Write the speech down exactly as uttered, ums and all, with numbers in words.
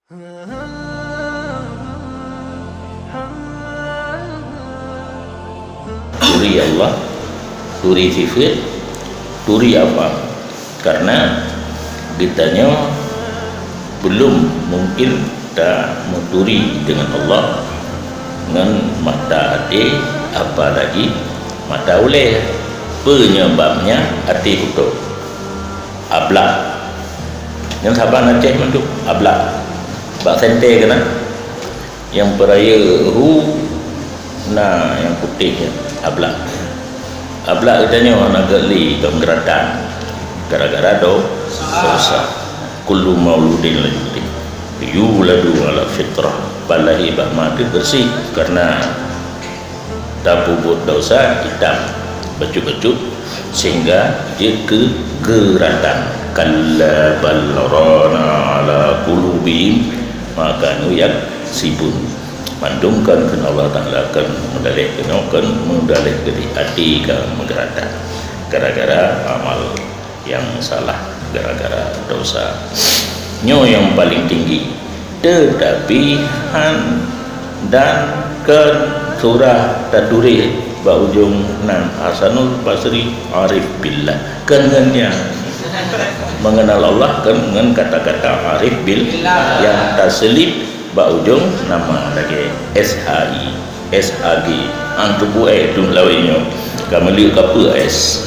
Turi Allah, turi sifat, turi af'al. Karena geutanyoe belum mungkin tameuturi deungon Allah ngon mata até, apalagi mata ulée. Peue nyoe babnya até putôh. Ablak. Nyang saban Aceh mandum ablak. Bak sente keunan. Nyang peurayeuk hu na nyang putéh nyan, ablak. Ablak geutanyoe hana geuh lé geuratan gara-gara do-, dosa. Kullu mauludin yuladu ala fitrah. Balahi bak ma teuh beureuséh karena tapeubuet dosa hitam bacut-bacut sehingga jeuet keu geuratan. Kalla bal rana ala qulubihim ma kanu yaksibun. Mandum kan keu Allah Taala kan meudaleh keunoe kan meudaleh keu di até ka meugeuratan gara-gara amal nyang salah gara-gara dosa. Nyoe nyang paleng tinggi. Teutapi han dan kon surah taturéh bak ujong nan Hasanul Basri arif billah. Kon ngon nyan. Mengenal Allah kon ngon kata-kata arif billah nyang taseulib bak ujong nama lagée S H I, S H G. Hang teupeu eh tueng lawét nyoe ka meuleuek kapeue S.